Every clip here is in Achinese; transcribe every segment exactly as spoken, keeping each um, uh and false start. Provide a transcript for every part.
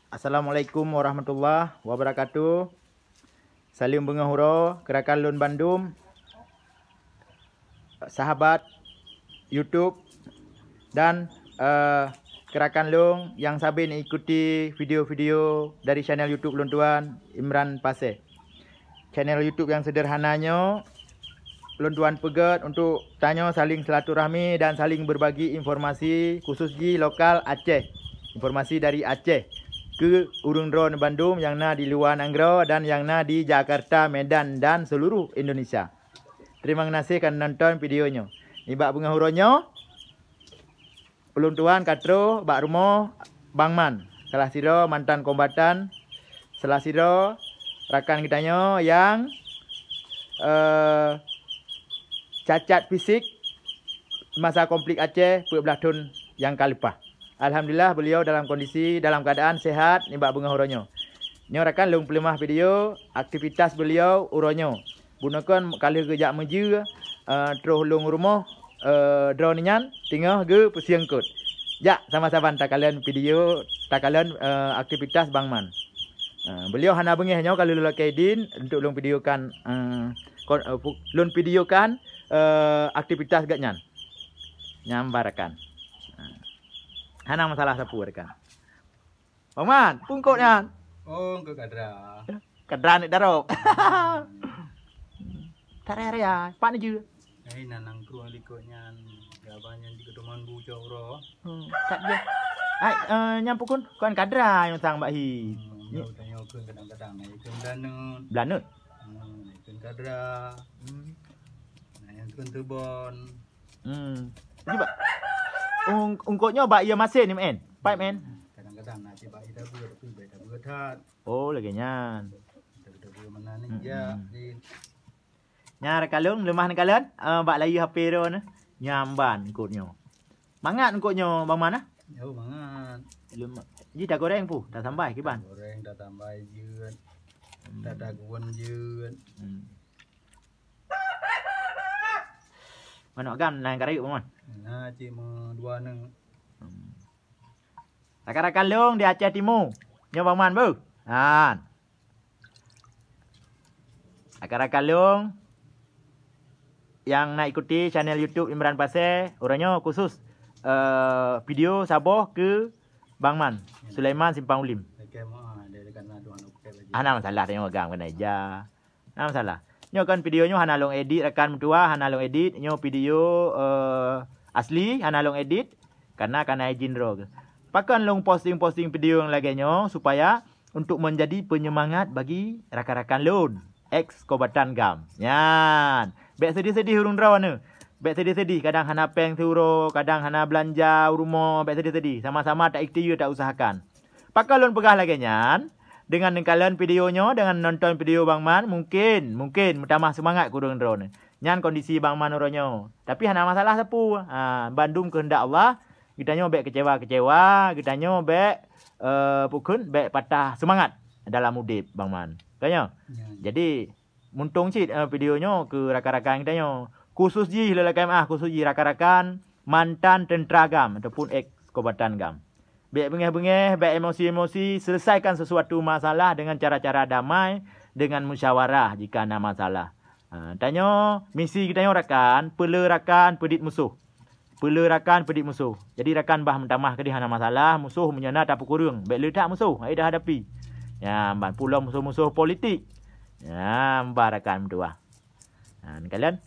Assalamualaikum warahmatullahi wabarakatuh. Saleuem beungoh uroe keu rakan lôn bandum, sahabat YouTube dan, eh, keu rakan lôn nyang sabe neuikuti video-video dari channel YouTube lôn tuan, Imran Pasé. Channel YouTube nyang sederhana nyoe lôn tuan peugét untuk tanyoe saling silaturahmi dan saling berbagi informasi, khusus jih lokal Aceh. Informasi dari Aceh keu ureuëng droeneuh bandum nyang na di luwa nanggroe dan nyang na di Jakarta, Medan dan seluruh Indonesia. Terima kasih ka nonton video nyoe. Nibak beungoh uroe nyoe, ulôn tuan ka troh bak rumoh Bang Man, salah sidroe mantan kombatan, salah sidroe rakan geutanyoe nyang, eh, cacat fisik masa konflik Aceh peuet blaih thon nyang ka leupah. Alhamdulillah, beliau dalam kondisi, dalam keadaan sehat nibak beungoh uroe nyoe. Nyoe rakan lôn peuleumah video aktivitas beliau uroe nyoe. Bunoe kon ka lheueh geujak meujeue, eh, troh lôn rumoh, eh, droeneuh nyan teungoh geupeusieng kot. Jak sama-sama takalon video, takalon, eh, aktivitas Bang Man. Eh, beliau hana beungéh nyoe ka lheueh lakée idin untuk lôn videokan, eh, kon-, eh, pu-, lôn videokan, eh, aktivitas geuh nyan. Nyan barakan. Eh, hana masalah sapeue rakan. Bang Man, pungkot nyan. Oh, engkau kadra. Kadra ni darok. Hmm. Tak raya-raya, pak ni je. Ai, nan nangkrueng likot nyan, gaban nyan di ketemuan bu cok uroe. Hmm, tak je. Ai, eh, nyan pukun, kon kadra nyang sang bak hi. Hmm, Ni- nyau tanya kun kadang-kadang, na ikun belanut. Belanut? Hmm, na ikun kadra. Hmm. Na yang kun tebon. Hmm. Jadi, bak, ung-, ungkot nyoe bak ia masin ni, men? Pipe, men? Kadang-kadang na cit bak ia tabeu, tapi bak tabeu that. Oh, lagée nyan. Tabeu-tabeu mana ni, Hmm, ya, hmm. di Nya rakan lôn, leumah neukalon, eh, bak layu H P droe nyoe. Nyan ban ungkot nyoe. Mangat ungkot nyoe, Bang Man, ah? Oh, mangat. Leumah. Ji tagoreng pu, tasambai kiban. Goreng, tasambai jeuet. Hmm. Tataguon jeuet. Hmm. Manok gam laén ka rayeuk, Bang Man? Na cit meudua neu. Hmm. Rakan-rakan lôn di Aceh Timu. Nyoe Bang Man, beuh. Han. Rakan-rakan lôn nyang na ikuti channel YouTube Imran Pasé, uroe nyoe khusus, eh, video saboh keu Bang Man, Sulaiman Simpang Ulim. Hana masalah, tanyoe agam keunan ija. Hana masalah. Nyoe kan video nyoe hana lôn edit rakan meutuah, hana lôn edit. Nyoe video, eh, asli, hana lôn edit. Karena ka na izin droe geuh. Pakon lôn posting-posting video nyang lagée nyoe, supaya untuk menjadi penyemangat bagi rakan-rakan lôn, ex kombatan gam. Nyan. Bék sedih-sedih ureuëng droeneuh. Bék sedih-sedih, kadang hana péng siuroe, kadang hana beulanja u rumoh, bék sedih-sedih. Sama-sama ta-ikhtiar, ta-usahakan. Pakon lôn peugah lagée nyan? Dengan neukalon video nyoe, dengan nonton video Bang Man, mungkin, mungkin meutamah seumangat keu ureuëng droeneuh. Nyan kondisi Bang Man uroe nyoe. Tapi hana masalah sapeue. Ha, bandum keuheundak Allah, geutanyoe bék keucewa-keucewa, geutanyoe bék, eh, pukon, bék patah seumangat dalam udeb, Bang Man. Ka nyoe? Ya, ya. Jadi, muntong cit, eh, video nyoe keu rakan-rakan geutanyoe. Khusus jih, lôn lakée meu'ah, khusus jih rakan-rakan mantan teuntra gam ataupun ex kombatan gam. Bék beungéh-beungéh, bék emosi-emosi, selesaikan sesuatu masalah dengan cara-cara damai, dengan musyawarah jika na masalah. Ha, tanyoe, misi geutanyoe rakan, peuleu rakan, peudiet musoh. Peuleu rakan, peudiet musoh. Jadi rakan bah meutamah keudeh hana masalah, musoh meunyoe na tapeukureueng. Bék le that musoh, hai dah hadapi. Nyan ban pulang musoh-musoh politik. Nyan bah rakan meutuah. Ha, neukalon.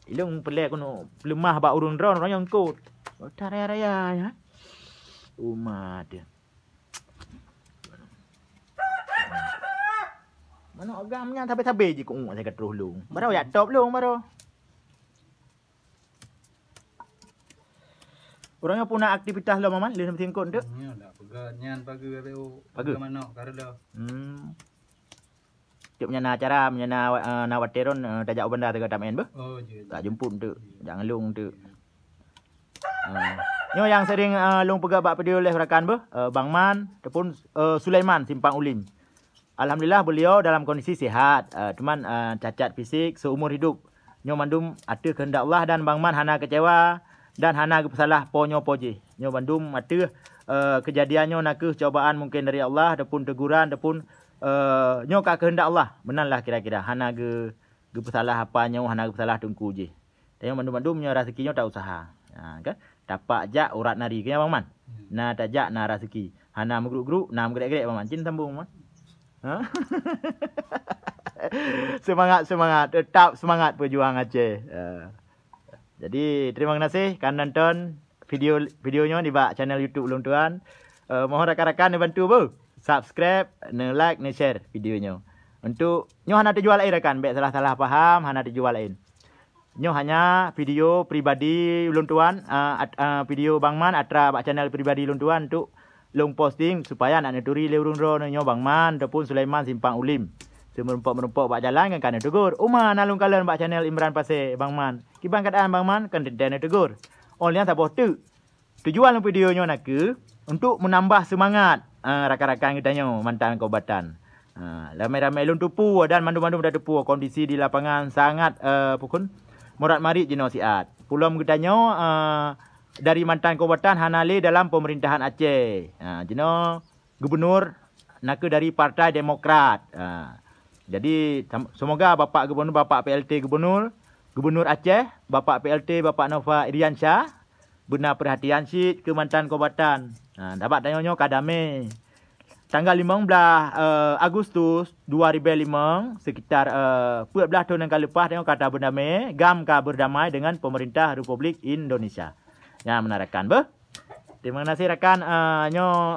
Ilong peulée keunoe peuleumah bak ureuëng droe, ureuëng nyang kot. Raya-raya, ya. Umat dia. Manok agam nyan sabe-sabe jih keu uek saya ka troh lôn. Baru jak top lôn baru. Ureuëng nyang puna aktivitas lom aman, lheueh meutingkot tu. Nyoe dak peugah nyan pageue B O. Pageue? Pageue manok ka reuloh. Hmm. Cok meunyoe na acara, meunyoe na, eh, na watée ron, eh, tajak u banda teuga tamén beuh. Oh, jeuet. Tak jemput tu. Jeuet. Jak ngelung tu. Jeuet. Ah. Nyoe nyang sering, ah, lôn peugah bak video leh rakan beuh, eh, Bang Man ataupun, eh, Sulaiman Simpang Ulim. Alhamdulillah beliau dalam kondisi sihat, eh, cuman, eh, cacat fisik seumur hidup. Nyoe mandum ateueh keuheundak Allah dan Bang Man hana keucewa dan hana geupeusalah po nyoe po jih. Nyoe bandum ateueh, eh, keujadian nyoe nakeuh cobaan mungken dari Allah, ataupun teguran, ataupun, eh, nyoe ka keuheundak Allah. Meunan lah kira-kira. Hana geu-, geupeusalah apa nyoe, hana geupeusalah teungku jih. Tanyoe bandum-bandum nyoe raseuki nyoe ta usaha. Ha, kan? Tapak jak urat nari, keu nyan Bang Man. Na tajak na raseuki. Hana meugruk-gruk, na meugrek-grek Bang Man. Cit sambung, Man. Ha? Semangat, semangat. Tetap semangat pejuang Aceh. Ha. Jadi, terima kasih kan nonton video, video nyoe nibak channel YouTube ulôn tuan. Eh, mohon rakan-rakan neubantu beuh. Subscribe, neu-like, neu-share video nyoe. Untuk nyoe hana tujuan laén rakan, bèk salah-salah paham, hana tujuan laén. Nyoe hanya video pribadi ulôn tuan, eh, at-, eh, video Bang Man atra bak channel pribadi ulôn tuan untuk lôn posting supaya nak neuturi lé ureueng droeneuh nyoe Bang Man ataupun Sulaiman Simpang Ulim. Seumeurumpok-meurumpok bak jalan kan ka neutegur. Uma na lôn kalon bak channel Imran Pasé Bang Man. Kiban keuadaan Bang Man kan teuntèe neutegur. Oh, lheuh nyan saboh teuk. Tujuan lôn video nyoe nakeuh untuk meunambah seumangat, ah, rakan-rakan geutanyoe mantan kombatan. Ah, ramé-ramé lôn teupeu dan mandum-mandum tateupeue kondisi di lapangan sangat, eh, pukon murat marit jinoe siat. Pulom geutanyoe, eh, dari mantan kombatan hana lé dalam pemerintahan Aceh. Ah, jinoe gubernur nakeuh dari Partai Demokrat. Ha. Jadi, sam-, semoga Bapak Gubernur, Bapak P L T Gubernur, Gubernur Aceh, Bapak P L T, Bapak Nova Iriansyah, beuna perhatian cit keu mantan kombatan. Ha, sabab tanyoe nyoe ka damé. Tanggal limong blaih, eh, Agustus dua ribu lima, sekitar, eh, peuet blaih thon nyang ka leupah, tanyoe ka tabeudamé, GAM ka berdamai dengan pemerintah Republik Indonesia. Nyan meunan rakan beuh. Terima kasih rakan, eh, nyoe